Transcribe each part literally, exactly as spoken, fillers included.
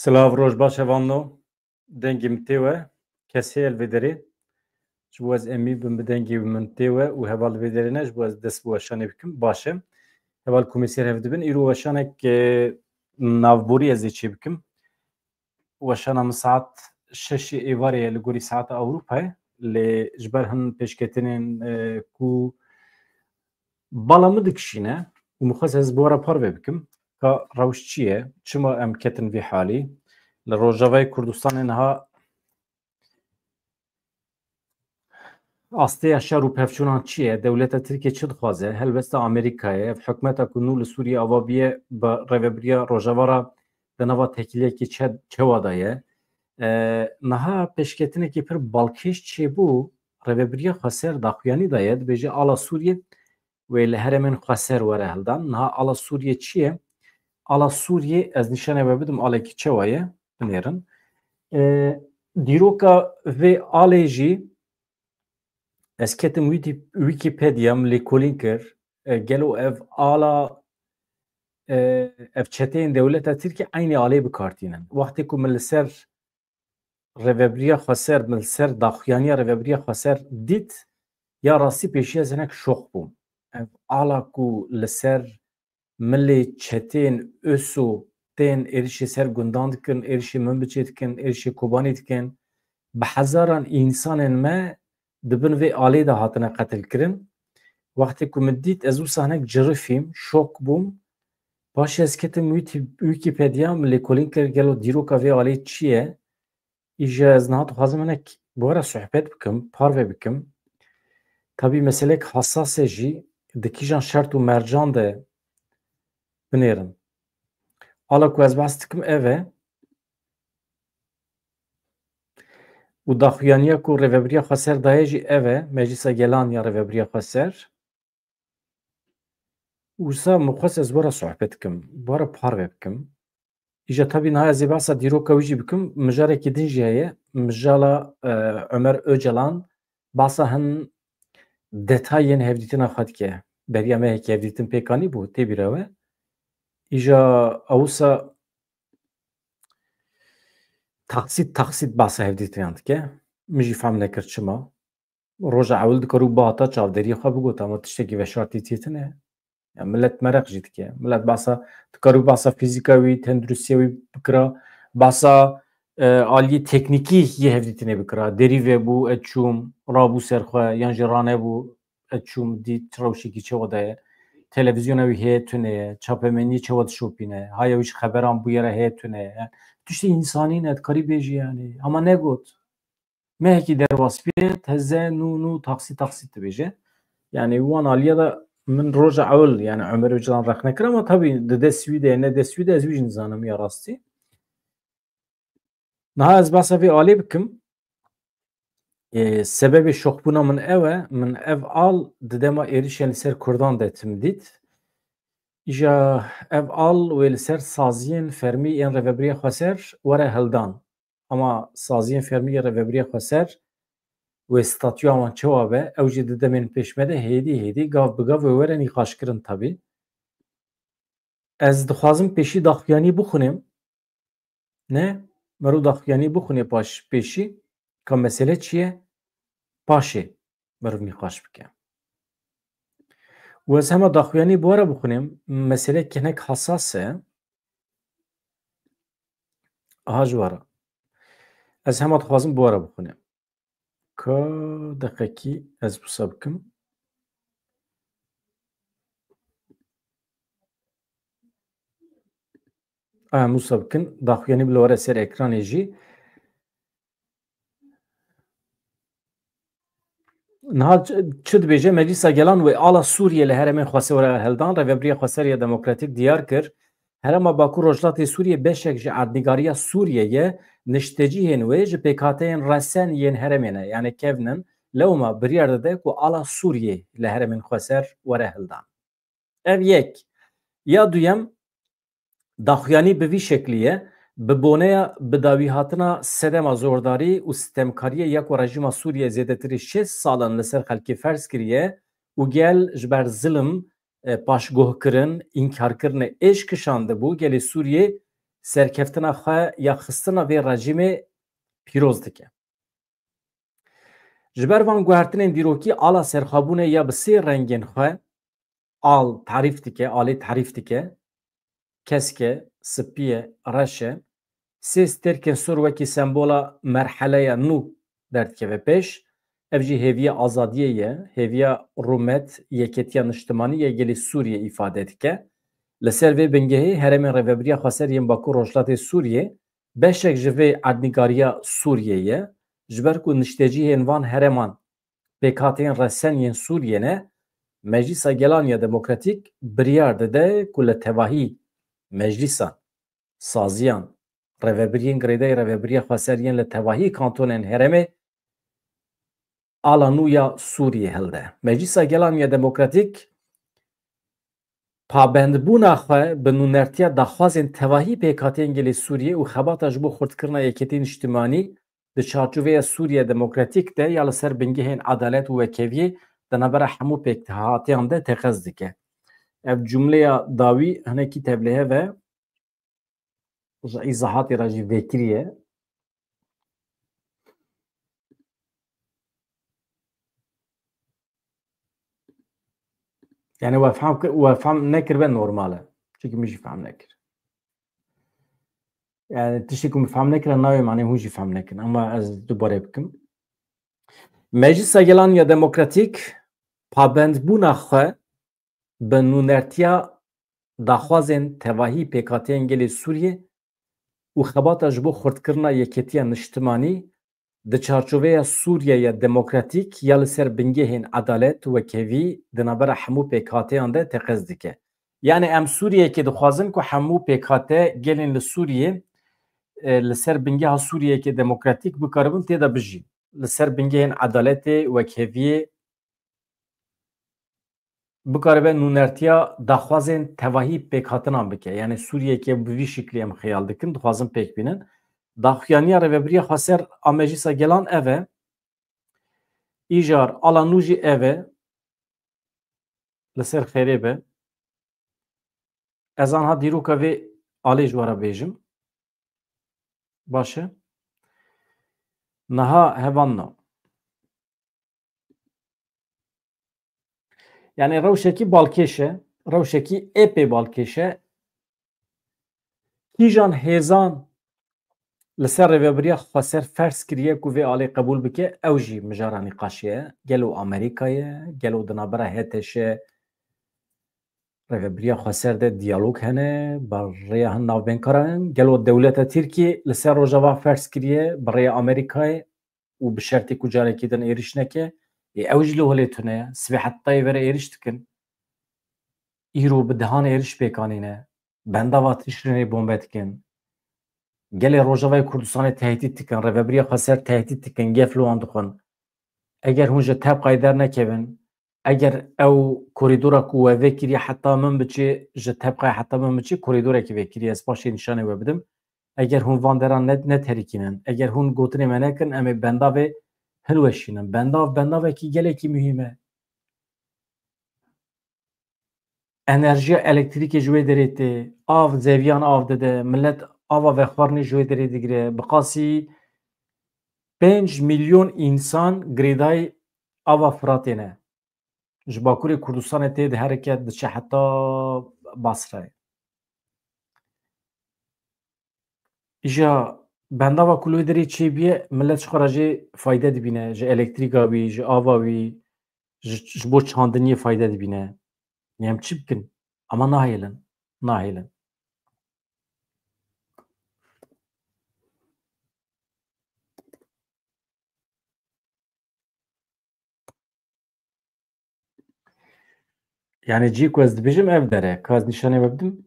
Silav, roj baş, hevalno. Dengê min tê we. Kes heye li vê derê? Ji bo ez emî bim bi dengê min tê we û heval li vê derê ne, ji bo ez dest bi weşanê bikim. Baş e. Heval komîser hev dibin. Îro weşanek, e, navborî ez ê çê bikim. Weşana min saet şeşê êvarê ye li gorî saeta Ewropayê. Lê ji ber hin pêşketinên, e, ku bala min dikişîne û min xwest ez bi we re parve bikim ka rewş çi ye, çima em ketin vî halî. Li Rojavayê Kurdistanê niha asteya şer û pevçûnan çi ye? Dewleta Tirkiye çi dixwaze? Helbesta Amerîkayê, ev hikûmeta ku nû li Sûriyê ava bûye, bi rêvebiriya Rojava re di nava têkiliyekê çe-, çewa de ye? E, niha pêşketinekî pir balkêş çêbû, rêvebiriya xweser daxuyanî daye, dibêje ala Sûriyê wê li herêmên xweser were hildan. Niha ala Sûriyê çi ye? Ala Sûriyê, ez nîşanê we bidim, alekî çewa ye, binêrin. E, dîroka vê alê jî ez ketim Wîtî-, Wîkîpedya, min lêkolîn kir. E, gelo ev ala, e, ev çeteyên dewleta Tirkiye eynî alê bi kar tînin? Wextê ku min li ser rêvebiriya xweser, min li ser daxuyaniya rêvebiriya xweser dît, ya rastî pêşiya ez hinek şok bûm. Ev ala ku li ser milê çetên ÖSO tên êrişê ser gundan dikin, êrişê Minbicê dikin, êrişê Kobanê dikin, bi hezaran însanên me di bin vê alê de hatine qetilkirin. Wextê ku min dît, ez wisa hinek cirifîm, şok bûm. Paşê ez ketim Wîtî-, Wîkîpedya, min lêkolîn kir, gelo dîroka vê alê çi ye? Îja ez niha dixwazim hinek bi we re sohbet bikim, parve bikim. Tabî meselek hesas e jî, di kîjan şert û mercan de binêrin. Ala ku ez behs dikim ev e. Û daxuyaniya ku Rêvebiriya Xweser daye jî ev e, Meclisa Gelan ya Rêvebiriya Xweser. Wisa min xwest ez were sohbet bikim, were parve bikim. Îja tabî niha ez ê behsa dîroka wî jî bikim, mijarekî din jî heye, mijala, e, Ömer Öcalan behsa hin detayên hevdîtina xwe dike. Beriya me heke hevdîtin pêk anî bû, tê bîra we. Îja ewsa taksît taksît behsa hevdîtinan dike. Min jî fehm nekir çima. Roja ewil dikarû bihata çavdêriyê xwe bigota, ama tiştekî veşartî tê tine. Ya millet meraq jî dike. Millet behsa, dikarû behsa fîzîka wî, tenduristiya wî bikira, behsa, e, aliyê teknîkî yê hevdîtinê bikira. Derî vebû, ez çûm, rabû ser xwe, yan jî ranebû, ez çûm, dît çi rewşekî çewa de ye. Televizyona wî heye tune ye, çapemeniyê çewa dişopîne, haya wî ji xeberan bûyera heye tune ye. Yani, tiştê însanî ne, dikarî bêjî yani. Ama negot. Mehekî derbas bê, teze nû nû taksî taksî dibêje. Yani wan aliya da min roja ewil, yani Ömer Öcalan rexne kir, ama tabî di dest wî de ne dest wî de ez wî jî nizanim ya rastî. Niha ez behsa vê alê bikim. E, sebebê şokbûna min ew e, min ev al di dema êrişên li ser Kurdan de tim dît. Îja ev al wê li ser saziyên fermî yên Rêvebiriya Xweser were hildan. Ama saziyên fermî yê Rêvebiriya Xweser wê statûya wan çawa be, ew jî di demên pêş me de hêdî hêdî, gav bi gav wê were nîqaşkirin tabî. Ez dixwazim pêşî daxuyanî bixwînim. Ne, mero daxuyanî bixwîne paş pêşî, ka mesele çi ye? Paşê meriv nîqaş bike. Û ez hema daxuyanî bi we re bixwînim, meselek hinek hesas e. Aha ji we re. Ez hema dixwazim bi we re bixwînim. Ka deqekî ez wisa bikim. Em wisa bikin, daxuyanî bila were ser ekranê jî. Niha çi, çi dibêje? Meclisa Gelan wê ala Sûriyê li herêmên Xweser were hildan, Rêvebiriya Xweser ya Demokratîk diyar kir, Herêma Bakur Rojhilatê Sûriyê beşek ji erdnîgariya Sûriyê ye, niştecihên wê ji pêkhateyên resen yên herêmê ne, yani kevn in, lewma biryar dide ku ala Sûriyê li herêmên Xweser were hildan. Ev yek. Ya duyem, daxuyanî bi vî şeklî ye, bi boneya bidawîhatina sedema zordarî û sitemkariyê ya ku rejîma Sûriyê zêdetirî şêst sal in li ser xelkê ferz kiriye û gel ji ber zilim, e, paşguhkirin, înkarkirinê êş kişandibû, gelê Sûriyê serkeftina xwe ya xistina vê rejîmê pîroz dike. Ji ber van guhertinên dîrokî ala serxwebûnê ya bi sê rengên xwe, al tarîf dike, alê tarîf dike, kesk e, spî ye, reş e, sê stêrkên sor wekî sembola merheleya nû derdikeve pêş. Ev jî hêviya azadiyê ye, hêviya rûmet, yeketiya niştimanî ya gelê Sûriyê îfade dike. Li ser vê bingehê herêmên Rêvebiriya Xweser yên Bakur Rojhilatê Sûriyê beşek ji vê erdnîgariya Sûriyê ye, ji ber ku niştecihên van herêman pêkhateyên resen yên Sûriyê ne, Meclisa Gelan ya Demokratîk biryar dide ku li tevahî meclîsan, saziyan, rêvebiriyên girêdayî Rêvebiriya Xweser yên li tevahî kantonên herêmê ala nû ya Sûriyê hilde. Meclisa Gelan ya Demokratîk pabendbûna xwe bi nûnertiya daxwazên tevahî pêkhateyên gelê Sûriyê û xebata ji bo xurtkirina yeketî niştimanî di çarçoveya Sûriye Demokratîk de ya li ser bingehên edalet û wekheviyê di navbera hemû pêkhatiyan de teqez dike. Ev cumleya dawî hinekî tevlîhev e, ji îzahatê re jî vekirî ye. Yani we fehm kir, we fehm nekiribe normal e. Çunki min jî fehm nekir. Yani tiştê ku min fehm nekire nayê, manê hûn jî fehm nekin. Ama ez dubare bikim. Meclisa Gelan ya Demokratîk pabendbûna xwe bi nûnertiya daxwazên tevahî pêkhateyên gelê Sûriyê û xebata ji bo xurtkirina yeketiya niştimanî di çarçoveya Sûriyeya demokratîk ya li ser bingehên edalet û wekhevî di navbera hemû pêkhateyan de teqez dike. Yani em Sûriyeyekê dixwazin ku hemû pêkhate gelên li Sûriyê, e, li ser bingeha Sûriyeyekê demokratîk bikaribin tê de bijîn. Li ser bingehên edaletê, wekheviyê, bikaribe nûnertiya daxwazên tevahî pêkhatinan bike. Yani Sûriyeyeke bi vî şiklî em xeyal dikin, dixwazin pêk bînin. Daxuyaniya Rêvebiriya Xweser a Meclisa Gelan ev e. Îcar ala nû jî ev e. Li ser xêrê be. Ez anha dîroka vê alê ji we re bêjim. Baş e. Niha hevanna. Yani rewşekî balkêş e, rewşekî êpê balkêş e. Kîjan hêzan li ser Rêvebiriya Xweser ferz kiriye ku vê alê qebûl bike, ew jî mijara nîqaşê ye. Gelo Amerîka ye, gelo di navbera H T Ş Rêvebiriya Xweser de diyalog hene, bi rêya hin navbênkara in. Gelo dewleta Tirkiyê li ser Rojava ferz kiriye, bi rêya Amerîkayê û bi şertê ku carekî din êrîş neke, ê ew jî li holê tune ye. Sibê heta yê vere êrîş dikin. Îro bi dehan êrîş pêk anîne. Bendava Tişrînê bombe dikin. Gelê Rojavayê Kurdistanê tehdît dikin. Rêvebiriya Xweser tehdît dikin. Gef li wan dixwin. Eger hûn ji tebqayê dernekevin, eger ew korîdora ku we vekiriye heta min biçê, ji tebqayê heta min biçê, korîdorekî vekiriye. Ez paşê nîşanê we bidim. Eger hûn van deran ne, neterikînin, eger hûn gotinê me nekin, em ê bendavê hilweşînin. Bendav, bendavekî gelekî muhîm e. Enerjiya elektrîkê ji wê derê tê, av, zeviyan av dide, millet ava vexwarinê ji wê derê digire. Bi qasî pênc milyon însan girêdayî ava Firatê ne. Ji Bakurê Kurdistanê tê diherike, diçe heta Basrayê. Îja bendava ku li wê derê çêbûye, millet ji xwe re jê fayde dibîne, ji elektrîka wî, ji ava wî, ji, ji bo çandiniyê fayde dibîne. Em çi bikin? Ama nahêlin, nahêlin. Yani cî ku ez dibêjim ev der e, ka ez nîşanê we bidim.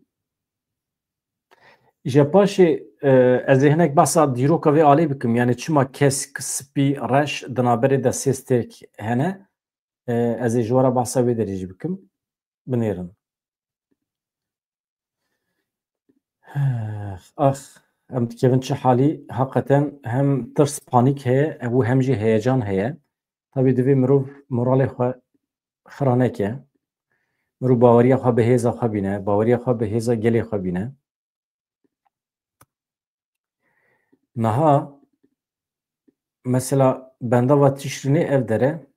Îja paşê, e, ez ê hinek behsa dîroka vê alê bikim. Yani çima kesk spî reş di navberê de sê stêrk hene, e, ez ê ji we re behsa wê derê jî bikim. Binêrin. Ax, em dikevin çi halî, heqeten hem tirs, panîk heye, ew hem jî heyecan heye. Tabî divê mirov moralê xwe xira neke. Mirov baweriya xwe bi hêza xwe bîne, baweriya xwe bi hêza gelê xwe bîne. Niha mesela bendava Tişrînê ev dere.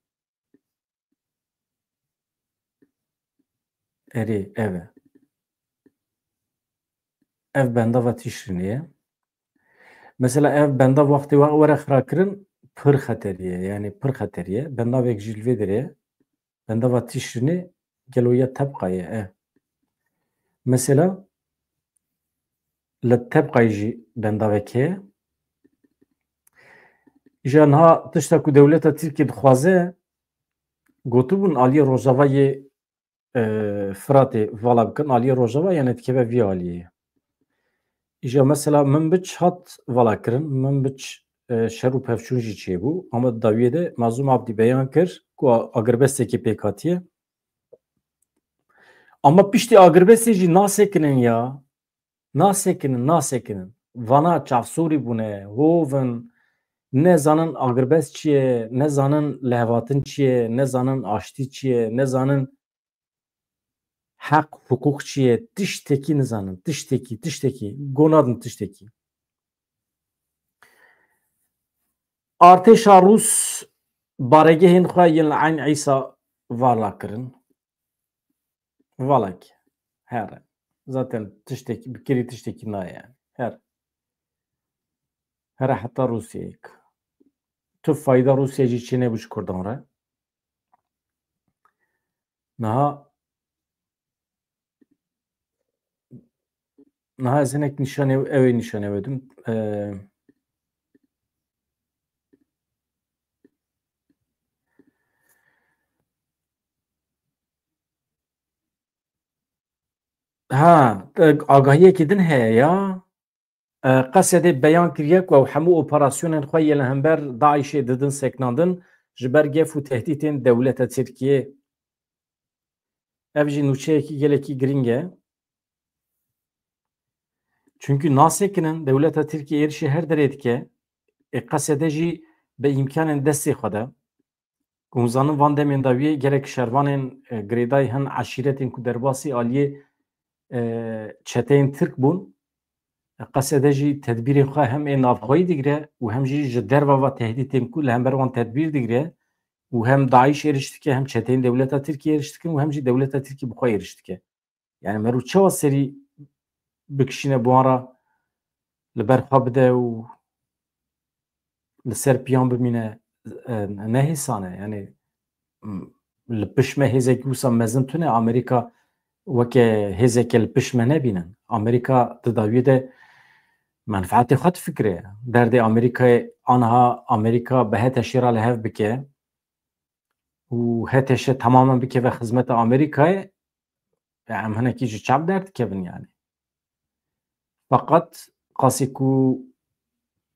Erê, ev e. Ev bendava Tişrînê ye. Mesela ev bendav wextê we were xirakirin pir xeterî ye. Yanî pir xeterî ye. Bendavek jî li vê derê ye. Bendava Tişrînê gelo ya Tebqa ye, e. Mesela li Tebqayê jî bendavek heye. Îja niha tişta ku dewleta Tirkiyê dixwaze, gotibûn aliyê Rojavayê, e, Firatê vala bikin, aliyê Rojava, yani dikeve vî aliyê. Îja mesela Minbic hat vala kirin, Minbic, e, şer û pevçûn jî çêbû. Ama di dawiyê de Mazlûm Abdî beyan kir ku a-, agirbestekê pêk hatiye. Ama piştî agirbestê jî nasekinin ya. Nasekinin, nasekinin. Vana çavsorî bûne, hov in, nezanin agirbest çi ye, nezanin lihevhatin çi ye, nezanin aştî çi ye, nezanin heq, hiqûq çi ye, tiştekî nizanin, tiştekî, tiştekî, gonadin tiştekî. Artêşa Rûs baregehên xwe yên li Eyn Îsa vala kirin. Valak. Here. Zaten tiştekî, bi kirî tiştekî nayê yani. Her. Here heta Rûsyayê. Tu fayda Rûsya jî çênebû ji Kurdan re. Niha, niha ez hinek nîşanê, ew ê nîşanê we dim. Ee, Ha, e, agahiyekî din heye ya. E, Qesedê beyan kiriye ku ew hemû operasyonên xwe yê li hember DAIŞê didin seknandin, ji ber gef û tehdîtên dewleta Tirkiyê. Ev jî nûçeyekî gelekî girîng e. Çunkî nasekinin dewleta Tirkiyê êrişê her derê dike. Ê Qesede jî bi îmkanên destê xwe de. Hûn zanin van demên dawiyê gelek şervanên, e, girêdayî hin, eşîretên ku derbasî aliyê, e, çeteyên Tirk bûn. Qesede jî tedbîrên xwe hem ê navxweyî digire û hem jî ji derve ve tehdîtên ku li hember wan tedbîr digire û hem DAIŞ êriş dike, hem çeteyên dewleta Tirkiyê êriş dikin û hem jî dewleta Tirkiyê bi xwe êriş dike. Yani mero çawa serî bikişîne bi wan re li ber xwe bide û li ser piyan bimîne, e, ne hêsan e. Yani, m, li pişt me hêzekî wisa mezin tune. Amerîka weke hêzeke li pişt me nebînin. Amerîka di dawiyê de menfaetê xwe difikire. Derdê Amerîkayê, anha Amerîka bi HTŞê re li hev bike û HTŞ temamen bikeve xizmeta Amerîkayê, ya em hinekî ji çav derdikevin yani. Feqet qasî ku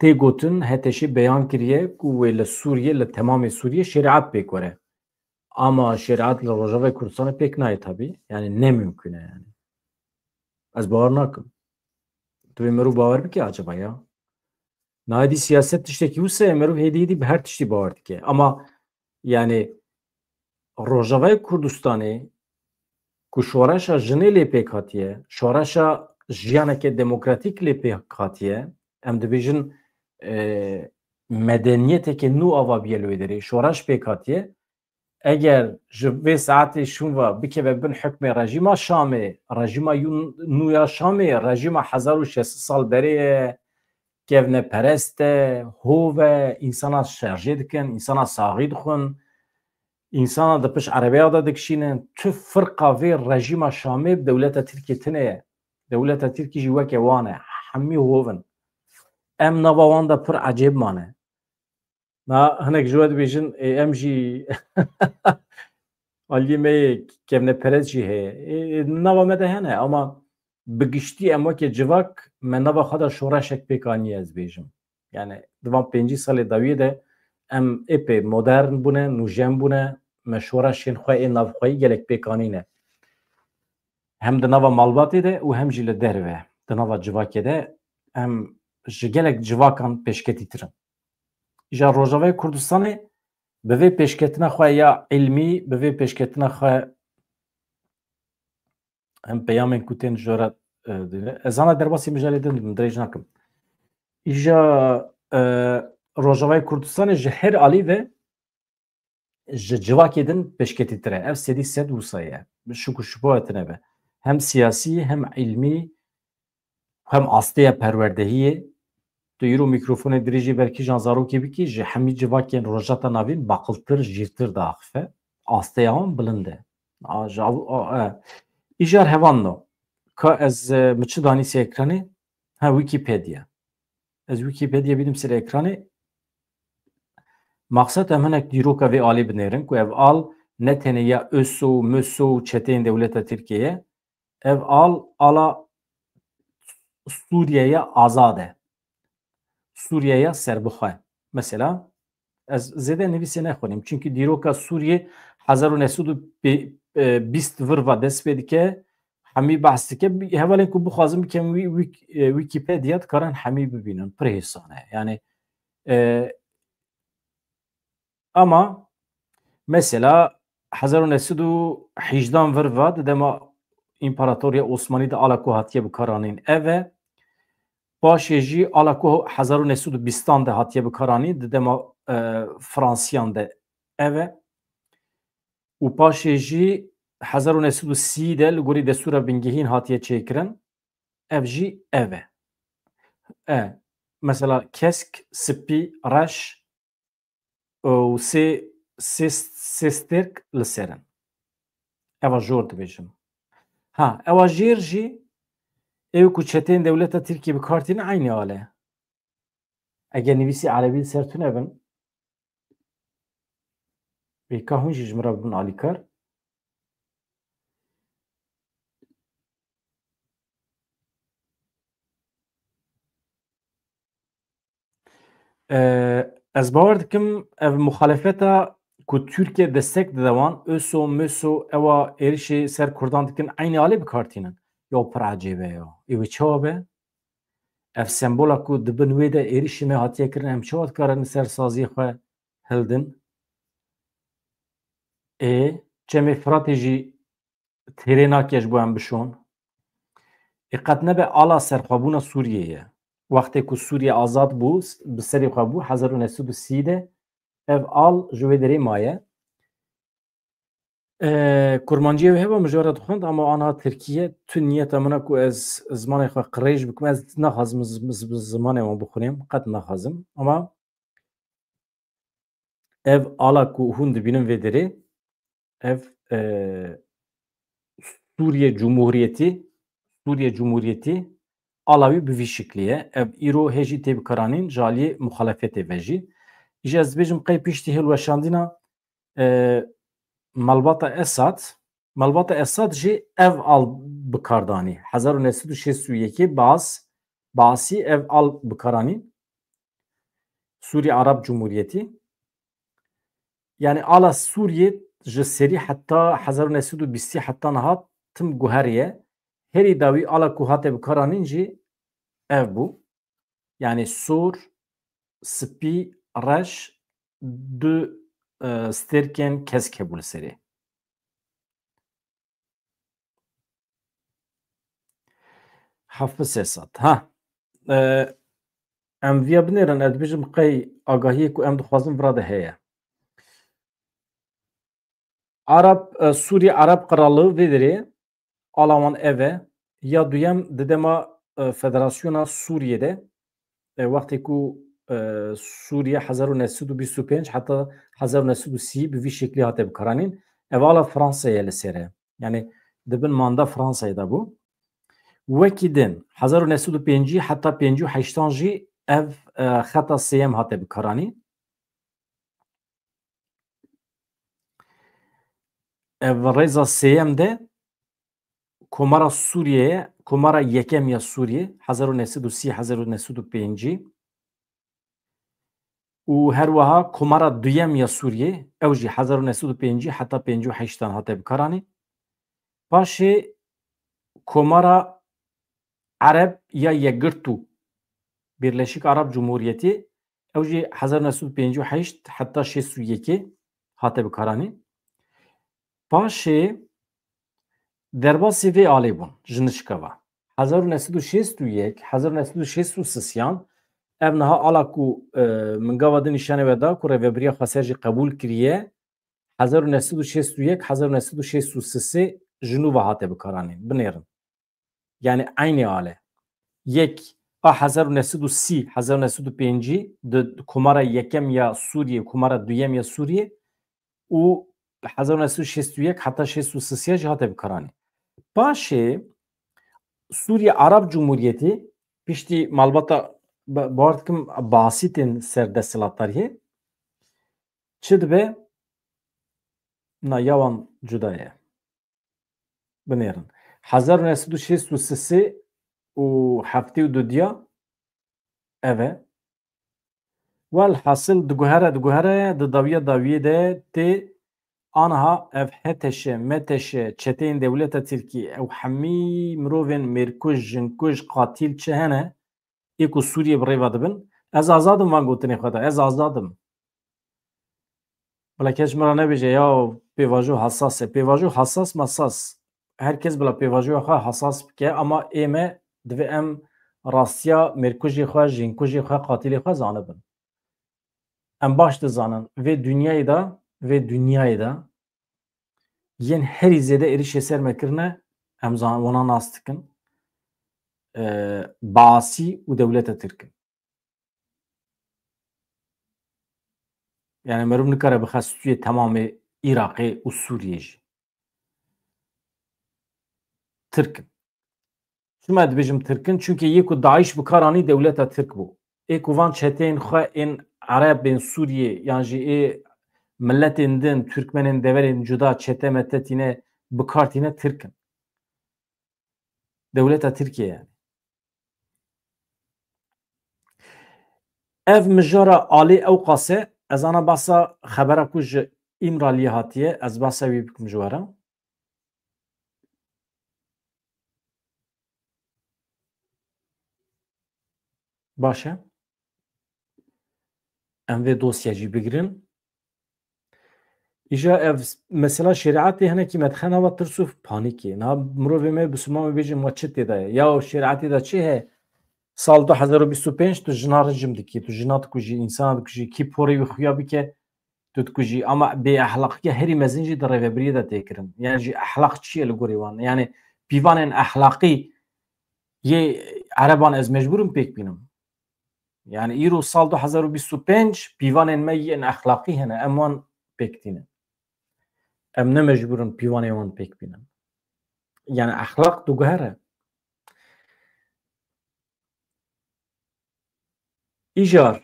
tê gotin, HTŞê beyan kiriye ku wê li Sûriyê, li temamê Sûriyê şerîet pêk were. Ama şerîet li Rojavayê Kurdistanê pêk nayê tabî. Yani ne mimkun e yani. Ez bawer nakim. Tu vê mero bawer bike acaba ya? Nayê dî siyaset tiştekî wisa ye, mero hêdî hêdî bi her tiştî bawer dike. Ama yani Rojavayê Kurdistanê ku şoreşa jinê lê pêk hatiye, şoreşa jiyaneke demokratîk lê pêk hatiye, em dibêjin, e, medeniyeteke nû ava bûye li wê derê, şoreş pêk hatiye. Eger ji vê saetê şûn ve bikeve bin hukmê rejîma Şamê, rejîma yûn-, nû ya Şamê, rejîma hezar û şeş sed sal berê ye, kevneperest e, hov e, însana şerjê dikin, însana saxî dixwin, însana di pişt erebeya de dikişînin. Tu firqa vê rejîma Şamê bi dewleta Tirkiyê tune ye. Dewleta Tirkî jî weke wan e. Hemî hov in. Em nava wan de pir ecêb mane. Na hinek ji we dibêjin, ê, em jî aliyê me yê kevneperest jî heye. Ê, ê, nava me de hene, ama bi giştî em weke civak me nava xwe de şoreşek pêk aniye, ez bêjim. Yani di van pêncî salê dawiyê de em êpê modern bûne, nûjen bûne, me şoreşên xwe ê navxweyî gelek pêk anîne. Hem di nava malbatê de û hem jî li derve, di nava civakê de em ji gelek civakan pêşketîtir in. Îja Rojavayê Kurdistanê bi vê pêşketina xwe ya îlmî, bi vê pêşketina xwe, em peyamên ku tên ji we re, e, dine. Ez ana derbasî mijarê din dibim, dirêj nakim. Îja e, Rojavayê Kurdistanê ji her alî ve ji civakê din pêşketîtir e. Ev sedî sed wisa ye. Şik û şubawe tine be. Hem siyasî, hem îlmî, hem asteya perwerdehiyê. Tu îro mîkrofonê dirêjî ber kîjan zarokê bikî, ji hemî civakên Rojhilata Navîn baqiltir, jîrtir diaxife. Asteya wan bilind e. A, ji av-, a, e. Îjar hevan no. Ka ez, e, mi çi danî ser ekranê? Ha, Wikipedia. Ez Wikipedia bînim ser ekranê. Maqsed em hinek dîroka vê alî binêrin ku ev al ne tenê ya ÖSO û MÖSO û çeteyên dewleta Tirkiyê ye. Ev al ala Sûriyeya azad e. Sûriyeya serbixwe. Mesela, ez zêde nivîsê nexwînim. Çimkî dîroka Sûriyê hezar û neh sed û bîst vir ve dest pê dike, hemî behs dike. Bi-, hevalên ku bixwazin bikin wî-, wîk-, e, Wikipedia dikarin hemî bibînin. Pir hêsan e. Yani, e, ama mesela hezar û neh sed û hejdan vir ve di dema Împaratoriya Osmanî de ala ku hatiye bikaranîn ev e. Paşê jî ala ku hezar û neh sed û bîstan de hatiye bikaranîn di dema, e, Fransiyan de ev e. Û paşê jî hezar û neh sed û sî de li gorî destûra bingehîn hatiye çêkirin. Ev jî ev e. E, mesela kesk, spî, reş û sê, sê, sê stêrk li ser in. Eva jor dibêjim. Ha, ewa jêr jî ew ku çeteyên dewleta Tirkiyê bi kar tînin eynî al e. Eger nivîsî erebî li ser tune bin, vêka hûn jî ji min re bibin alîkar. E, ez bawer dikim ev muxalefeta ku Tirkiye destek dide wan, ÖSO, MÖSO, ewa êrişê ser Kurdan dikin, eynî alê bi kar tînin. Ya pir ecêb e ya. Ê wê çawa be? Ev sembola ku di bin wê de êrişê me hatiye kirin, em çawa dikarin li ser saziyê xwe hildin? Ê, Çemê Firatê jî têrê nake ji bo em bişon. Ê qet nebe ala serxwebûna Sûriyê ye. Wextê ku Sûriye azad bû, s-, bi serê xwe bû, hezar û neh sed û sî de ev al ji wê derê maye. E, kurmanciyê wê heba min ji we re dixwend, ama ana Tirkiye tu niyeta min e ku ez zimanê xwe qirêj bikim, ez naxwazim z-, z-, zimanê wan bixwînim, qet naxwazim. Ama ev ala ku hûn dibînin vê derê, ev, e, Sûriye Cumhuriyeti, Sûriye Cumhuriyeti ala wî bi vî şiklî ye. Ev îro hê jî tê bikaranîn ji aliyê muxalefetê ve jî. Îja ez dibêjim qey piştî hilweşandina, e, malbata Esad, malbata Esad jî ev al bi kar danî. Hezar û neh sed û şêst û yekê Baas, Baasî ev al bi kar anî. Sûrî Arab Cumhuriyetî. Yani ala Sûriyê ji serî heta hezar û neh sed û bîstî heta niha tim guheriye. Herî dawî ala ku hate bi kar anîn jî ev bû. Yani sor, spî, reş, du, e, stêrkên kesk hebû li serê. Heft sê sed. Ha. E, em viya binêrin, ez dibêjim qey agahiyê ku em dixwazin vira de heye. Arab, e, Sûrî Arab Qirallığı vê derê ala wan ev e. Ya duyem di dema, e, Federasyona Sûriyê de, e, wextê ku, e, Sûriye hezar û neh sed û bîst û pênc heta hezar û neh sed û sî bi vî şeklî hate bikaranîn, ev ala Fransayê li ser e. Yani di bin manda Fransayê de bû. Wekî din, hezar û neh sed û pêncî heta pêncî û heştan jî ev, e, xeta sêyem hate bikaranîn. Ev rêza sêyem de Komara Sûriyeyê, Komara Yekem ya Sûriyê, hezar û neh sed û sî, hezar û neh sed û pêncî û her wiha Komara Duyem ya Sûriyê, ew jî hezar û neh sed û pêncî heta pêncî û heştan hate bikaranîn. Paşê Komara Ereb ya Yekgirtû, Birleşik Arap Cumhuriyeti, ew jî hezar neh sed û pêncî û heşt heta şêst û yekê hate bikaranîn. Paşê derbasî vê alê bûn ji nişka ve. Hezar neh sed û şêst û yek, hezar neh sed û şêst û sisiyan Ev niha ala ku, e, min gava din nîşanê we da ku Rêvebiriya Xweser jî qebûl kiriye, hezar û neh sed û şêst û yek, hezar û neh sed û şêst û sê ji nû ve hate bikaranîn. Binêrin. Yani eynî ale. Yek a hezar û neh sed û sî, hezar û neh sed û pêncî di Komara Yekem ya Sûriyê, Komara Duyem ya Sûriyê û hezar û neh sed û şêst û yek heta şêst û sê jî hate bikaranîn. Paşê Sûriye Arab Cumhuriyeti piştî malbata ba-, bawer dikim Baasîtên ser desthilatdariyê çi dibe? Na ya wan cuda ye. Binêrin. Hezar û neh sed û şêst û sê û heftê û du diya ev e. Welhasil diguhere, diguhere, di dawiya dawiyê de tê aniha ev H T Ş, M T Ş, çeteyên dewleta Tirkî, ew hemî mirovên mêrkuj, jinkuj, qatîl çi hene, ê ku Sûriyê bi rêve dibin, ez azad im van gotinê xwe de, ez azad im. Bila kes ji min re nebêje, ya pêvajo hesas e. Pêvajo hesas mesas. Her kes bila pêvajoya xwe hesas bike, ama ê me divê em rastiya mêrkujê xwe, jinkujê xwe, qatilê xwe zanibin. Em baş dizanin, vê dinyayê de, vê dinyayê de yên herî zêde êrişê ser me kirine, em zan-, wana nas dikin, e, Baasî û dewleta Tirk in. Yani meriv nikare bixe stûyê temamê Iraqê û Sûriyê jî. Tirk in. Çima dibêjim Tirk in? Çunke yê ku DAIŞ bi kar anî dewleta Tirk bû. Ê ku van çeteyên xwe ên Ereb, ên Sûriyê yan jî ê miletên din, Tirkmenên deverên cuda, çete mete tîne, bi kar tîne, Tirk in. Dewleta Tirkiye yani. Ev mijara alê ewqas e, ez ana behsa xebera ku ji Îmraliyê hatiye, ez behsa wî bikim ji we re. Baş e. Em vê dosya jî bigirin. Îja ev mesela şerîetê hinekî me dixe nava tirs û panîkê. Niha mirovê me bisilman bêjin, ma çi tê de ye? Ya şerîetê de çi heye? Sal du hezar û bîst û pênc tu jina rejim dikî, tu jina dikujî, însana dikujî, kî porê wî xuya bike, tu dikujî. Ama bêexlaqiya herî mezin jî di rêvebiriyê de tê kirin. Yani jî exlaq çi ye li gorî wan? Yani pîvanên exlaqî yê Ereban ez mecbûr im pêk bînim. Yani îro sal du hezar û bîst û pênc pîvanên me yên exlaqî hene, em wan pêk tînin. Em ne mecbûr in pîvanê wan pêk bînin. Yani exlaq diguhere. Îjar.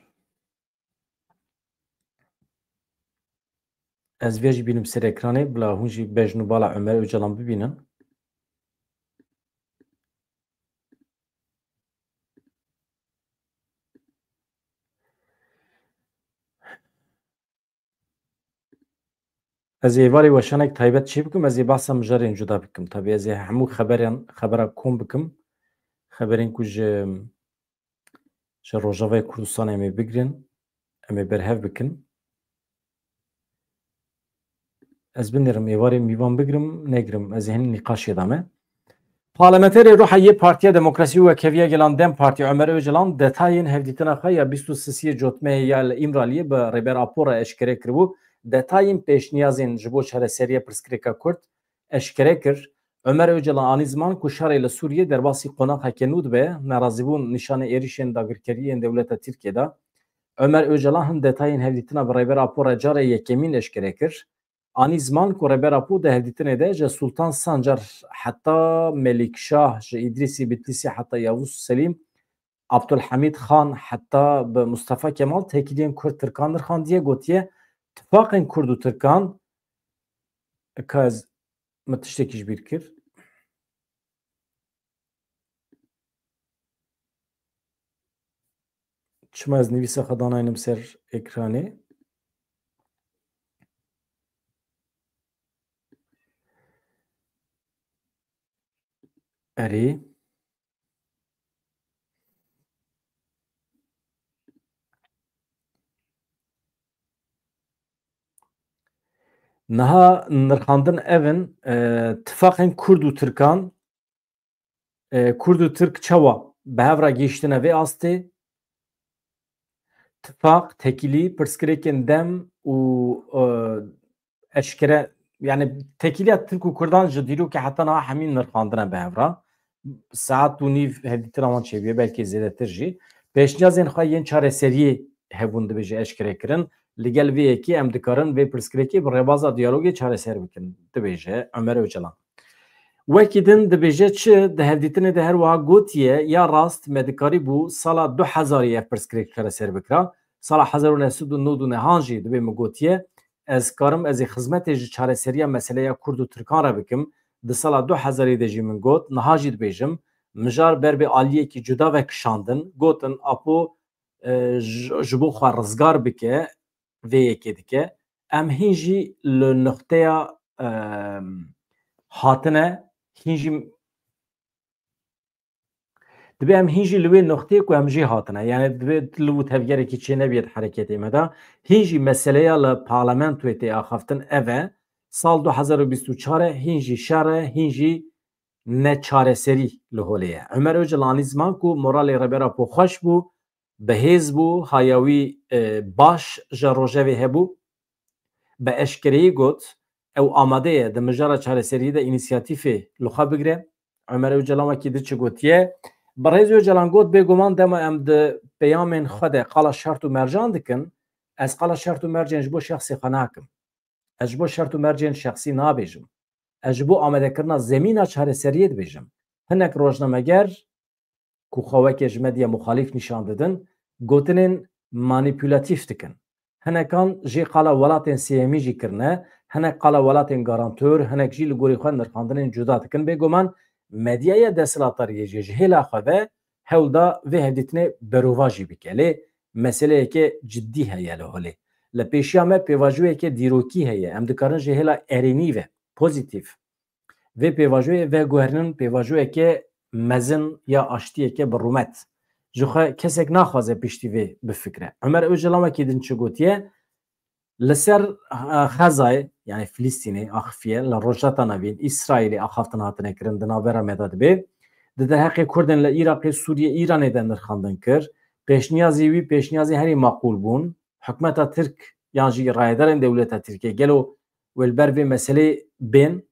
Ez vê jî bînim ser ekranê, bila hûn jî bejn û bala Ömer Öcalan bibînin. Ez ê êvarê weşanek taybet çê bikim, ez ê behsa mijarên cuda bikim. Tabii ez ê hemû xeberên, xebera kom bikim. Xeberên ku ji, ji Rojavayê Kurdistanê em ê bigrin, em ê berhev bikin. Ez binêrim, êvarê mîvan bigrim, negrim, ez ê hin nîqaşê de me. Parlamenterê Ruha yê Partiya Demokrasî û Wekheviya Gelan DEM Partî Ömer Öcalan detayên hevdîtina xwe ya bîst û sisiyê cotmehê ya li Îmraliyê bi Rêber Apo re eşkere kiribû. Detayên pêşniyazên ji bo çareseriya pirsgirêka Kurd eşkere kir. Ömer Öcalan anî ziman ku şerê li Sûriyê derbasî qonaxeke nû dibe, nerazîbûn nîşanê êrişên dagirkeriyên dewleta Tirkiyê da. Ömer Öcalan hin detayên hevdîtina bi Rêber Apo re carê yekemîn eşkere kir. Anî ziman ku Rêber Apo di hevdîtinê de ji Sultan Sancar heta Melik Şah, ji Îdrîsî Bitlîsî heta Yavuz Selîm, Abdulhamîd Xan heta bi Mustafa Kemal têkiliyên Kurd Tirkan nirxandiye, gotiye, tifaqên Kurd û Tirkan, ka ez min tiştekî ji bîr kir. Çima ez nivîsa xwe danaynim ser ekranê? Erê. Niha nirxandin ev in, e, tifaqên Kurd û Tirkan, e, Kurd û Tirk çawa bi hev re gihîştine vê astê? tifaq, tekîlî, pirsgirêkên dem û, e, eşkere, yani tekîliya Tirk û Kurdan ji dîrokê heta niha hemî nirxandine bi hev re. Saet û nîv hevdîtina wan çêbûye, belkî zêdetir jî. Pêşniyazên xwe yên çareseriyê hebûn dibêje eşkere kirin. Li gel vê yekê em dikarin vê pirsgirêkê bi rêbaza diyalogê çareser bikin, dibêje Ömer Öcalan. Wekî din dibêje çi? Di hevdîtinê de her wiha gotiye, ya rast me dikarîbû sala du hezarî ev pirsgirêk çareser bikira. Sala hezar û neh sed û nod û nehan jî dibê min gotiye, ez karim ez ê xizmetê ji çareseriya meseleya Kurd û Tirkan re bikim. Di sala du hezarî de jî min got, niha jî dibêjim, mijar ber bi aliyekî cuda ve kişandin, gotin, Apo, e, ji, ji bo xwe rizgar bike, vê yekê dike. Em hîn jî li nuqteya, e, hatine, hîn jî Dibe em hîn jî li wê noqteyê ku em jê hatine. Yani dibe li û tevgerekî çê nebiye di hereketê me de. Hîn jî meseleya li parlamentoyê tê axaftin ev e. Sal du hezar û bîst û çar e, hîn jî şer e, hîn jî neçareserî li holê ye. Ömer Öcalan anî ziman ku moralê Rêber Apo xweş bû, bi hêz bû, haya wî, e, baş ji rojevê hebû. Bi eşkereyî got, ew amade ye di mijara çareseriyê de înîsiyatîfê li xwe bigire. Ömer Öcalan wekî di çi gotiye? Birêz Öcalan got, bêguman dema em di peyamên xwe de qala şert û mercan dikin, ez qala şert û mercên ji bo şexsê xwe nakim. Ez ji bo şert û mercên şexsî nabêjim. Ez ji bo amadekirina zemîna çareseriyê dibêjim. Hinek rojnameger ku xwe weke ji medya muxalîf nîşan didin, gotinên manîpulatîf dikin. Hinekan jê qala welatên sêyemî jî kirine, hinek qala welatên garantor, hinek jî li gorî xwe nirxandinên cuda dikin. Bêguman medyaya desthilatdariyê jî ji hêla xwe ve hewl da vê hevdîtinê berovajî bike. Lê meseleyeke cidî heye li holê. Li pêşiya me pêvajoyeke dîrokî heye. Em dikarin ji hêla erênî ve, pozîtîf, vê pêvajoyê veguherînin pêvajoyeke mezin ya aştiyeke bi rûmet. Ji xwe kesek naxwaze piştî vê bifikre. Ömer Öcalan wekî din çi gotiye? Li ser, e, Xezayê, yani Filistînê axifiye, li Rojhilata Navîn, Îsraîlê axaftin hatine kirin, di navbera me de dibe. Di derheqê Kurdên li Iraqê, Sûriyê, Îranê de nirxandin kir. Pêşniyazê wî, pêşniyazê herî maqûl bûn. Hikûmeta Tirk yan jî rayedarên dewleta Tirkiyê gelo wê li ber vê meselê bên?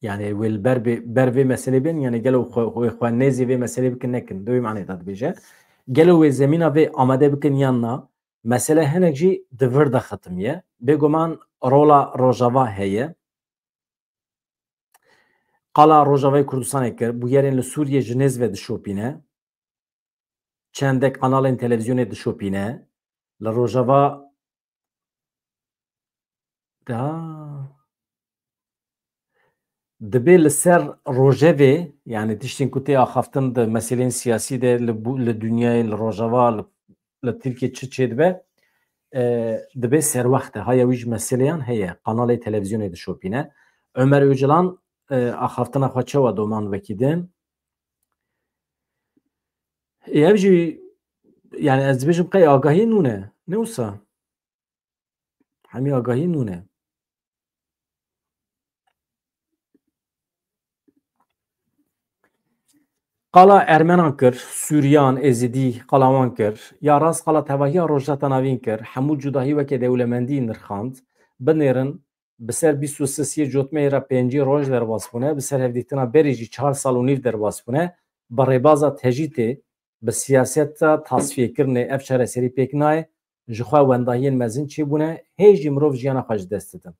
Yani wê li ber, ber vê meselê bên, yani gelo xwe, xwe, xwe nêzî vê meselê bikin nekin. Di wê manê de dibêje. Gelo wê zemîna vê amade bikin yan na? Mesele hinek jî di vir de xitimiye. Bêguman rola Rojava heye. Qala Rojavayê Kurdistanê kir, bûyerên li Sûriyê ji nêz ve dişopîne. Çendek kanalên televîzyonê dişopîne. Li Rojava da dibe li ser rojevê, yani tiştên ku tê axaftin di meselên siyasî de li, li dinyayê, li Rojava, li, li Tirkiye çi çêdibe, e, dibe serwext e. Haya wî ji meseleyan heye. Kanalê televîzyonê dişopîne. Ömer Öcalan, e, axaftina xwe çawa doman wekî din? Ê, ev jî, yani ez dibêjim qey agahî nû ne, ne wisa? Hemî agahî nû ne. Qala Ermenan kir, Sûriyan, Êzidî, qala wan kir. Ya rast qala tevahiya Rojhilata Navîn kir. Hemû cudahî weke dewlemendî nirxand. Binêrin, bi ser bîst û sisiyê cotmehê re pêncî roj derbas bûne, bi ser hevdîtina berê jî çar sal û nîv derbas bûne, bi rêbaza tecîtê, bi siyaseta tasfiyekirinê ev çareserî pêk nayê, ji xwe wendahiyên mezin çêbûne, hê jî mirov jiyana xwe ji dest didin.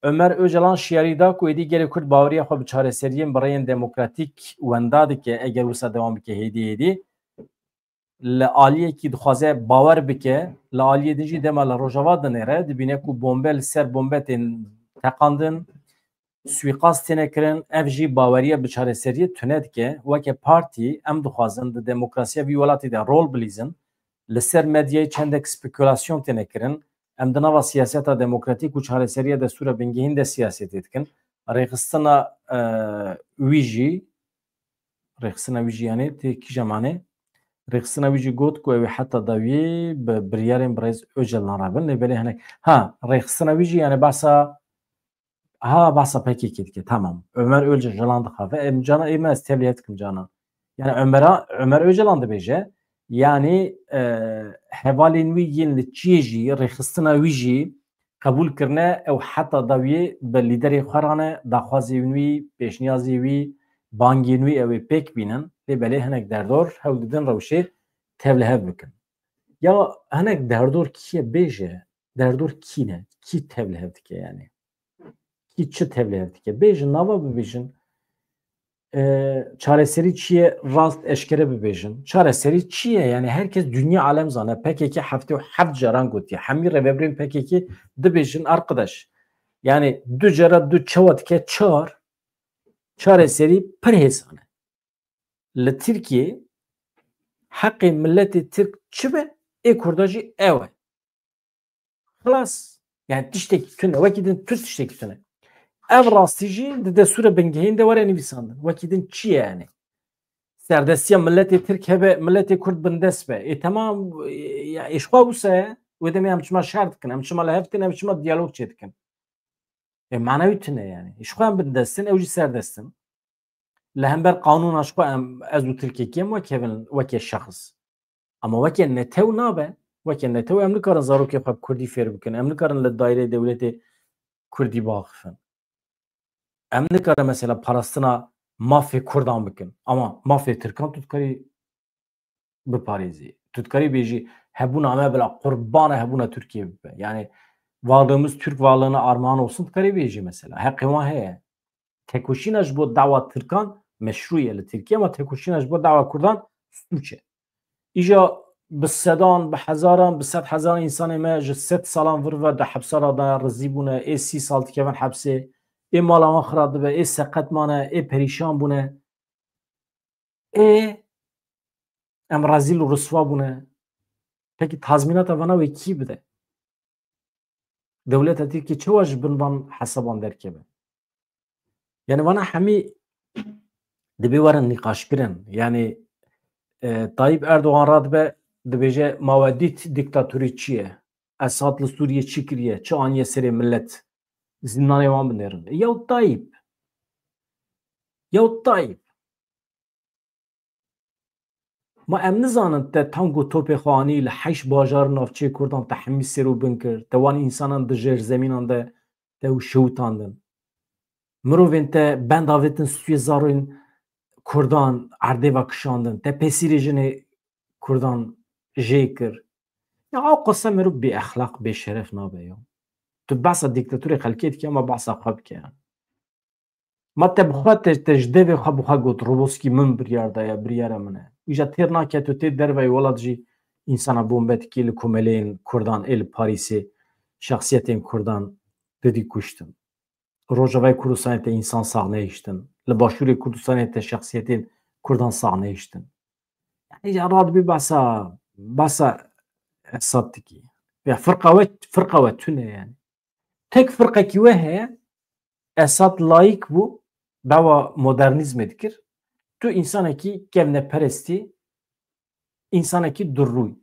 Ömer Öcalan şiyarî da ku êdî gelê Kurd baweriya xwe bi çareseriyên bi rêyên demokratîk wenda dike, eger wisa dewam bike hêdî hêdî. Li aliyekî dixwaze bawer bike, li aliyê din jî dema li Rojava dinêre, dibîne ku bombe li ser bombe tên teqandin, suîqast têne kirin, ev jî baweriya bi çareseriyê tune dike. Weke partî em dixwazin di demokrasiya vî welatî de rol bilîzin. Li ser medyayê çendek spekulasyon têne kirin. Em di nava siyaseta demokratîk û çareseriya destûra bingehîn de siyasetê dikin. Rêxistina, e, wî jî, rêxistina wî jî, yanî tê kîja manê? Rêxistina wî jî got ku ew ê heta dawiyê bi biryarên birêz Ocalan re bin, lê belê hinek, ha, rêxistina wî jî, yani behsa, ha, behsa P K K dike, tamam. Ömer Öcalan dixafe. Em cana, ê me ez tevlî dikim cana. Yani Ömer, Ömer Öcalan dibêje, Yanî, e, hevalên wî yên li çiyê jî, rêxistina wî jî qebûl kirine, ew heta dawiyê bi lîderên xwe re ne, daxwazên wî, pêşniyazê wî, bangên wî ew ê pêk bînin. Lê belê hinek derdor hewl didin rewşê tevlihev bikin. Ya hinek derdor kî ye bêje? Derdor kî ne? Kî tevlihev dike yani? Kî çi tevlihev dike? Bêjin, nava bibêjin. E, çareserî çi ye? Rast eşkere bibêjin. Çareserî çi ye? Yani herkes, dünya alem zane. P K K heftê û heft caran gotiye. Hemî rêvebirên P K K dibêjin, arkadaş. Yani du cara du çawa dike çar? Çareserî pir hêsan e. Li Tirkiyê heqê miletê Tirk çi be, ê Kurda jî ew e. Xilas. Yani tiştekî tune, wekî din tu tiştekî tune. Ev rastî jî di destûra bingehîn de were nivîsandin. Wekî din çi ye yani? Serdestiya miletê Tirk hebe, miletê Kurd bindest be. Ê temam, e, ya, ê ji xwe wisa ye. Wê demê em çima şer dikin, em çima li hev dikin, em çima diyalog çêdikin. E, manewî tune yani. Ê ji xwe em bindest in, ew jî serdest in. Li hember qanûna ji xwe em, ez û Tirkekî em wek hev in, weke şexs. Ama weke netew nabe. Weke netew em nikarin zarokê xwe bi kurdî fêr bikin. Em nikarin li daîreyê dewletê kurdî biaxifin. Em nikarin mesela parastina mafê kurdan bikin. Ama mafê tirkan tu dikarî biparêzî. Tu dikarî bêjî hebûna me bila qurbana hebûna Tirkiyê bibe. Yani varlığımız Türk varlığına armağan olsun dikarî bêjî mesela. Heqê wan heye. Tekoşîna ji bo dawa tirkan meşrû ye li Tirkiye, ama tekoşîna ji bo dawa kurdan sûç e. Îja bi sedan, bi hezaran, bi sed hezaran însanê me ji sed salan vir ve di hepsa re de rizî bûne, ê sî sal dikevin hepsê, ê mala wan xira dibe, ê seqet mane, ê perîşan bûne. Ê em rezîl û riswa bûne. Pekî tazmînata vana wê kî bide? Dewleta Tirkiyê çawa ji bin van hesaban derkeve? Yani vana hemî dibê werin nîqaşkirin. Yani, e, Tayyip Erdoğan radibe dibêje, ma we dît diktatorî çi ye? Esad li Sûriyê çi kiriye? Çi aniye serê millet? Zindanê wan binêrin. Yaw Tayyip. Yaw Tayyip. Ma em nizanin te tank û topê xwe anî li heşt bajar navçeyê kurdan te hemî sêr û bin kir, te wan însanan di jêrzemînan de te û şewitandin. Mirovên te bend avêtin stûyê zarên kurdan erdê ve kişandin, te pêsîrê jinê kurdan jê kir. Ya ew qise mirov bêexlaq, bêşeref nabe ya. Tu behsa dîktatorê xelkê dikî, ama behsa xwe bike ya. Ma te bi xwe, te, te ji devê xwe bi xwe got, Roboskî min biryar daye, biryara min e. Îja têr nake, tu tê derveyî welat jî însana bombe dikî, li komeleyên kurdan ê li Parîsê şexsiyetên kurdan didî kuştin. Rojavayê Kurdistanê te însan sax nehiştin. Li Başûrê Kurdistanê te şexsiyetên kurdan sax nehiştin. Yani îja radibî behsa, behsa Esad dikî. Ya firqa we, firqa we tune yani. Tek firqekî we heye, Esad layik bû, dawa modernîzmê dikir. Tu însanekî kevneperestî, însanekî durrûy.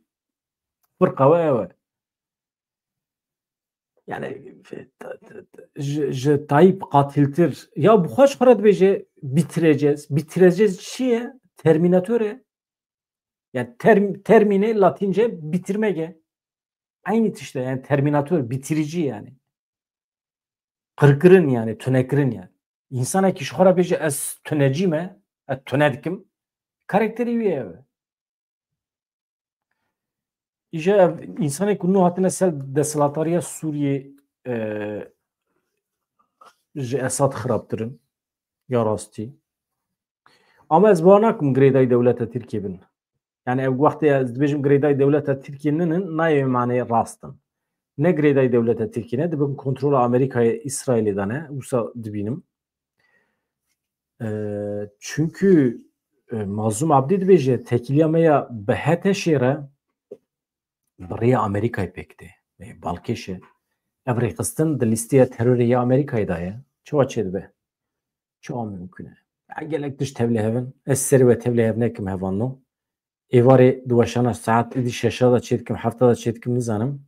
Firqa we ew e. Yani ji, ji Tayyip qatiltir. Ya bi xwe ji xwe re dibêje bitireceğiz. Bitireceğiz çi ye? Terminator e. Yani term-, termine Latince bitirmek e. Aynı tişt e, yani terminator, bitirici yani. Qirkirin yani, tunekirin yani. Însanekî ji xwe re bêje ez tunecî me, ez tune dikim, karakterê wî ev e. Îja ev însanê ku nû hatine ser desthilatdariya Sûriyê, e, ji Esad xirabtir in. Ya rastî. Ama ez bawer nakim girêdayî dewleta Tirkiyê bin. Yani ev wextê ez dibêjim girêdayî dewleta Tirkiyê ninin, nayê maneyê rast in. Ne girêdayî dewleta Tirkiyê ne, dibin kontrola Amerîkayê, Îsraîlê de ne, wisa dibînim. E, çünkü, e, Mazlûm Abdî dibêje, tekîliya me ya bi HTŞ'ê re bi rêya Amerîkayê pêk tê. E, balkêş e. Ev rêxistin di lîsteya terorê ya Amerîkayê de ye. Çawa çêdibe? Çawa mimkun e? Ya gelek tişt tevlî hev in. Ez serê we tevlî hev nekim hevalno. Êvarê di weşana saet êdî şeşa de çêdikim, hefta de çêdikim, nizanim.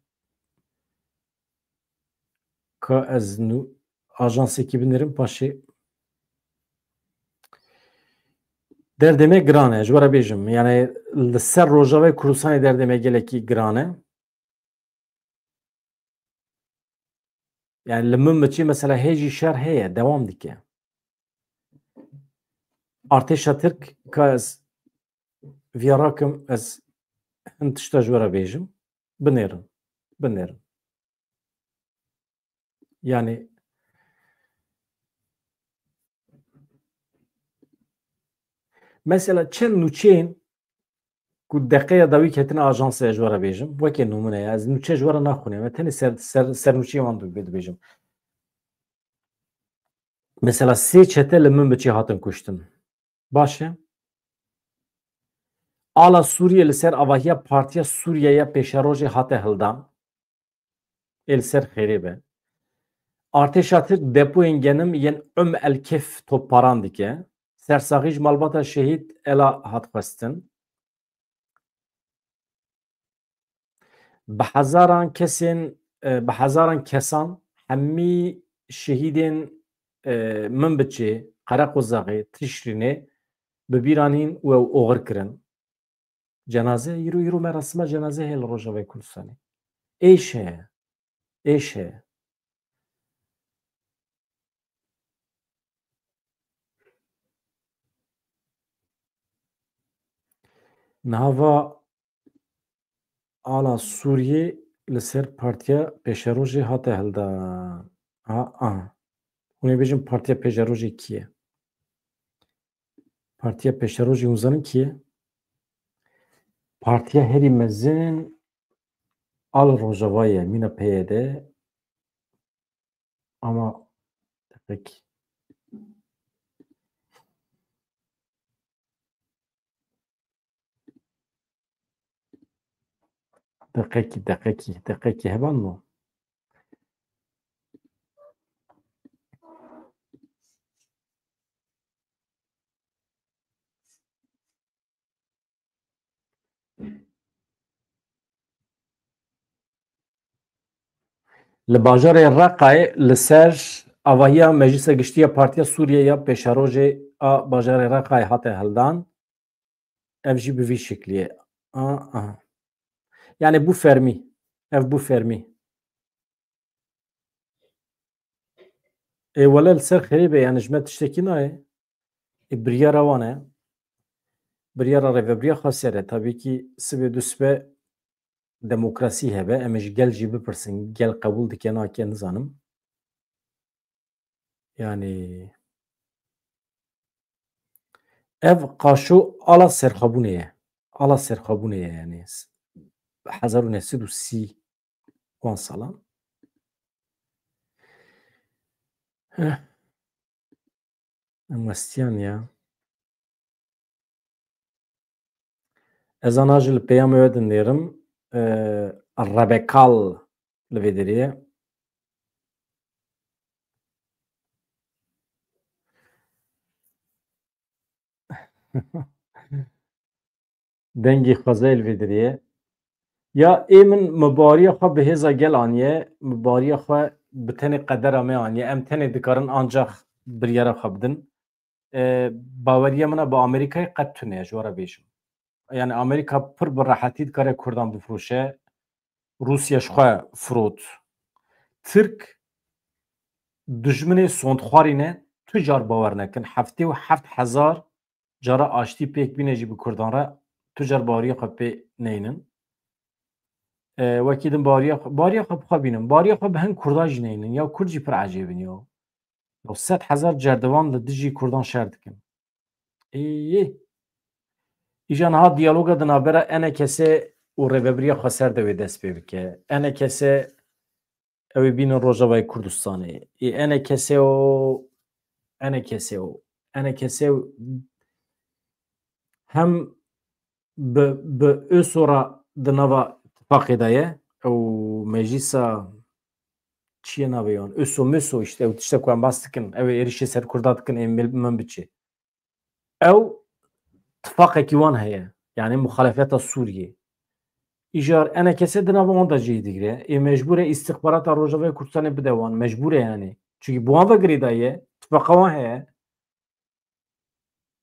Ka ez nû ajansekî binêrim paşê. Derdê me giran e, ji we re bêjim. Yani li ser Rojavayê Kurdistanê derdê me gelekî giran e. Yani li Minbiçê mesela hê jî şer heye, dewam dike. Artêşa Tirk, ka ez viya rakim, ez hin tişta ji we re bêjim. Binêrin. Binêrin. Yani mesela çend nûçeyên ku deqeya dawî ketine ajansê, ez ji we re bêjim. Weke nûmune ya, ez nûçe ji we re naxwînim. Me tenê ser, ser, sernûçeyê wan dibê dibêjim. Mesela sê çete li Minbiçê hatin kuştin. Baş e. Ala Sûriyê li ser avahiya Partiya Sûriye ya Pêşerojê hate hildan. Ê li ser xêrê be. Artêşa Tirk depoyên genim yên Um El Kef topbaran dike. Sersaxî ji malbata şehîd Ela hat xwestin. Bi hezaran kesên, e, bi hezaran kesan hemî şehîdên, e, Minbiçê, Qereqozaxê, Tişrînê bi bîr anîn û ew oxir kirin. Cenaze, îro, îro merasima cenaze heye li Rojavayê Kurdistanê. Êş heye. Êş heye. Niha va ala Sûriyê li ser Partiya Pêşerojê hate hildan. Ha, aha. Hûn ê bêjin Partiya Pêşerojê kî ye? Partiya Pêşerojê hûn zanin kî ye? Partiya herî mezin a li Rojavayê ye, mîna P Y D. Ama deqekî. Deqekî, deqekî, deqekî hevalno. Li bajarê Reqayê li ser avahiya Meclisa Giştî ya Partiya Sûriye ya Pêşerojê a bajarê Reqayê hate hildan. Ev jî bi vî şeklî ye. A, a. Yani bû fermî. Ev bû fermî. Ê wele li ser xêrê be, yani ji me tiştekî nayê. Ê biryara wan e. Biryara rêvebiriya xwe ser e. Tabii ki sibê du sibe demokrasî hebe. Em ê ji gel jî bipirsin. Gel qebûl dike nake nizanim. Yani ev qaşo ala serxwebûnê ye. Ala serxwebûnê ye yani. Hezar û neh sed û sî wan salan. Heh. Em westiyan ya. Ez ana jî li peyamê we dinêrim. E, Rebekal li vê derê ye. Dengê xwezayê li vê derê ye. Ya ê min, min baweriya xwe bi hêza gel aniye, min baweriya xwe bi tenê qedera me aniye. Em tenê dikarin ancax biryara xwe bidin. E, baweriya min a bi Amerîkayê qet tune ye, ji we re bêjim. Yani Amerîka pir bi rehetî dikare Kurdan bifiroşe. Rûsya ji xwe firot. Tirk dijminê sondxwarî ne, tu car bawer nekin. Heftê û heft hezar cara aştî pêk bîne jî bi Kurdan re, tu car baweriya xwe pê neynin. E, wekî din baweriya xwe, baweriya xwe bi xwe bînin. Baweriya xwe bi hin Kurda jî neynin. Ya Kurd jî pir ecêb in ya. Ya sed hezar cerdevan li dijî Kurdan şer dikin. Ê, îja niha diyaloga di navbera E N K S û Rêvebiriya Xweser de wê dest pê bike. E N K S ew ê bînin Rojavayê Kurdistanê. Ê E N K S û, E N K S û, E N K S û hem bi, bi ÖSO re di nava tifaqê de ye. Ew meclîsa çi ye navê wan? ÖSO, MÖSO işte, ew tişta ku em bas dikin, ew ê êrişê ser Kurda dikin, ê mil-, min biçe. Ew tifaqekî wan heye. Yani muxalefeta Sûriyê. Îjar E N K S di nava wan de cihê digire. Ê mecbûr e îstixbarata Rojavayê Kurdistanê bide wan. Mecbûr e yani. Çünkü bi wan ve girêdayî ye. Tifaqa wan heye.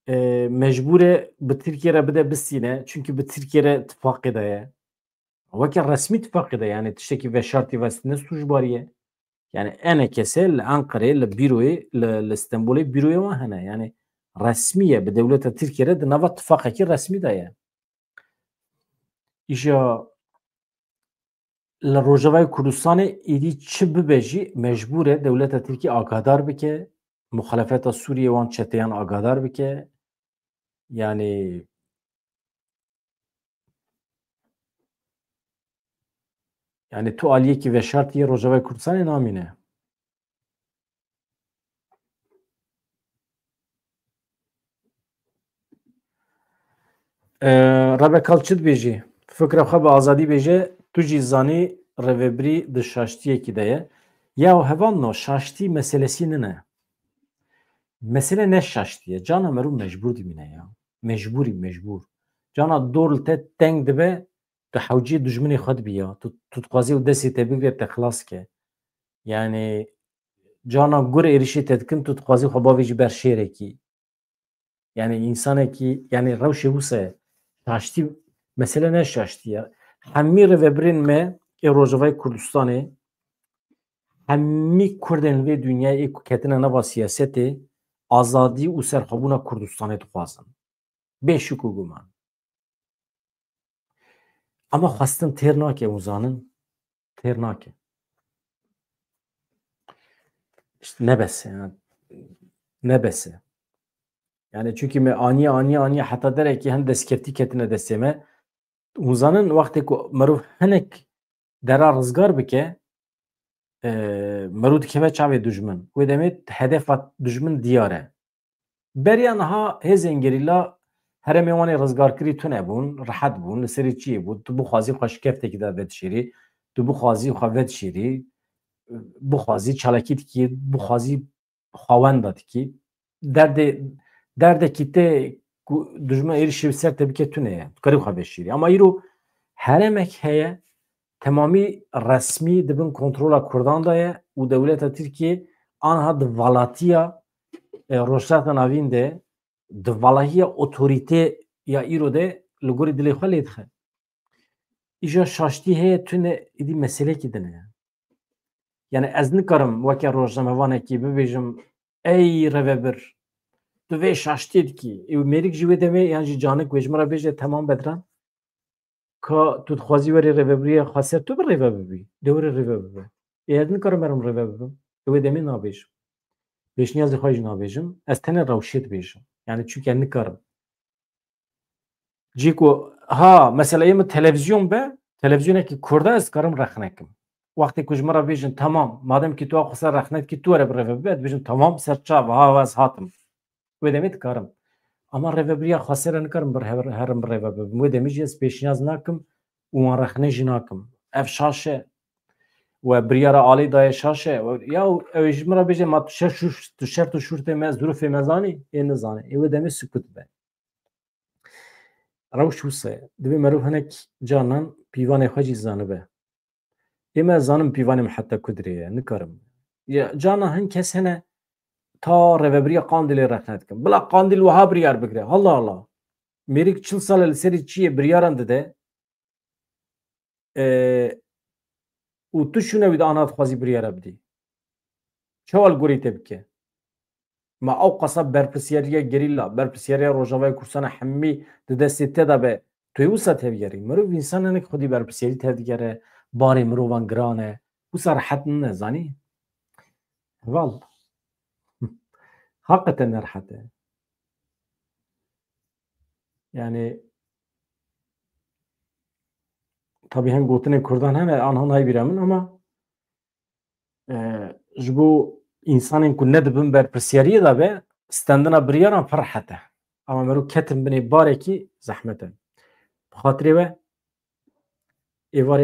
e, mecbûr e bi Tirkiye re bide bistîne. Çunkî bi Tirkiye re tifaqê de ye. Weke resmî tifaqê de, yani tiştekî veşartî vestîne sûcbarî ye. Yani enekese li Enqerê, li bîroyê, li, li Stenbolê bîroyê wan hene. Yani resmî ye, bi dewleta Tirkiye re di nava tifaqekî resmî de ye. Îja li Rojavayê Kurdistanê êdî çi bibe jî mecbûr e dewleta Tirkî agahdar bike, muxalefeta Sûriyê wan çeteyan agahdar bike. Yani, yani tu aliyekî veşartî yê Rojavayê Kurdistanê namîne. Ee, Rebekal çi dibêjî? Fikra xwe bi azadî bêje, tu jî zanî rêvebirî di şaştiyekî de ye. Ya hevalno, şaştî meselesî nine. Mesele ne şaştî ye. Cana meriv mecbûr dimîne ya. Mecbûrî, mecbûr. Cana dor li te teng dibe, tu hewciyê dijminê xwe dibî ya. Tu, tu dixwazî ew destê te bigire, te xilas ke. Yani cana gur êrişê te dikin, tu dixwazî xwe bavêjî ber şêrekî. Yani însanekî, yani rewşê wisa ye. Şaştî, mesele ne şaştî ye. Hemî rêvebirên me ê Rojavayê Kurdistanê, hemî Kurdên li vê dinyayê ê ku ketine nava siyasetê, azadî û serxwebûna Kurdistanê dixwazin. Bê şik û guman. Ama xwestin têr nake, hûn zanin, têr nake. İşte ne bes e, yani. Ne bes e. Yani çünkü me aniye, aniye, aniye heta derekî hin destkeftî ketine destê me. Hûn zanin, wextê ku merov hinek dera rizgar bike, e, merov dikeve çavê dijmin. Wê demê hedefa dijmin diyar e. Beriya niha hêzên gerîla herêmê wan ê rizgarkirî tune bûn, rehet bûn, li serê çiyê bû. Tu bixwazî xwe şikeftekî de vedişêrî, tu bixwazî xwe vedişêrî, bixwazî çalakî dikî, bixwazî xwewenda dikî. Derdê, derdekî te ku dijmin êrişî ser te bike tune ye. Tu karî xwe veşêrî. Ama îro herêmek heye, temamî resmî di bin kontrola Kurdan de ye û dewleta Tirkiyê anha di valatiya, e, Rojhilata Navîn de, di valahiya otorîtê ya îro de li gorî dilê xwe lê dixe. Îja şaştî heye tune, îdî meselekî din e. Yani ez nikarim weke rojnamevanekî bibêjim, ey revebir, tu vê şaştiyê dikî. Ê mêrik jî wê demê yan jî canik wê ji min re bêje, temam Bedran. Ka tu dixwazî werê rêvebiriya xweser, tu bi rêve bibî. De werê rêve bibe. Ê ez nikarim merim rêve bibim. Ê wê demê nabêjim. Pêşniyazê xwe jî nabêjim. Ez tenê rewşê dibêjim. Yani çunke nikarim. Cî ku, ha, mesela yê min televizyon be, televizyonekî Kurda ez dikarim rexne kim. Wextê ku ji min re bêjin, tamam, madem ki tu a xweser rexne dikî, tu were bi rêve bibe, ez dibêjim, tamam, ser çav, ha, ez hatim. Wê demê dikarim. Ama rêvebiriya xwesere nikarim bir hev-, herim bi rêve bibim. Wê demê jî ez pêşniyaz nakim û wan rexne jî nakim. Ev şaş e. We biryara alî daye şaş e. We, ya ew ê ji min re bêje, ma tu şer şûr-, tu şert û şûrtê me, zirûfê me zanî? Ê nizane. Ê wê demê sukut be. Rewş wisa ye. Divê merov hinek canan pîvanê xwe jî zanibe. Ê me zanim pîvanê min heta ku dirê ye, nikarim. Ya, cana hin kes hene ta rêvebiriya Qandîlê rexne dikin. Bila Qandîl wiha biryar bigire. Allah Allah. Mêrik çil sal e li serî çiyê biryaran dide. E, û tu şûne wî de ana dixwazî biryara bidî. Çawa li gorî te bike? Ma ew qasa berpirsiyariya gerîla, berpirsiyariya Rojavayê Kurdistana hemî di destê te de be, tu yê wisa tevgerî? Mirov însan hinek xwedî berpirsiyarî tevdigere, barê mirovan giran e. Wisa rehet nine, zanî? Heval. Hakikaten ne rehet e. Yani, tabii hin gotinên Kurdan hene, anha nayê bîra min ama, e, ji bo însanên ku ne di bin berpirsiyariyê de be, stendina biryaran pir rehet e. Ama mero ketin binê barekî zehmet e. Bi xatirê we, êvarê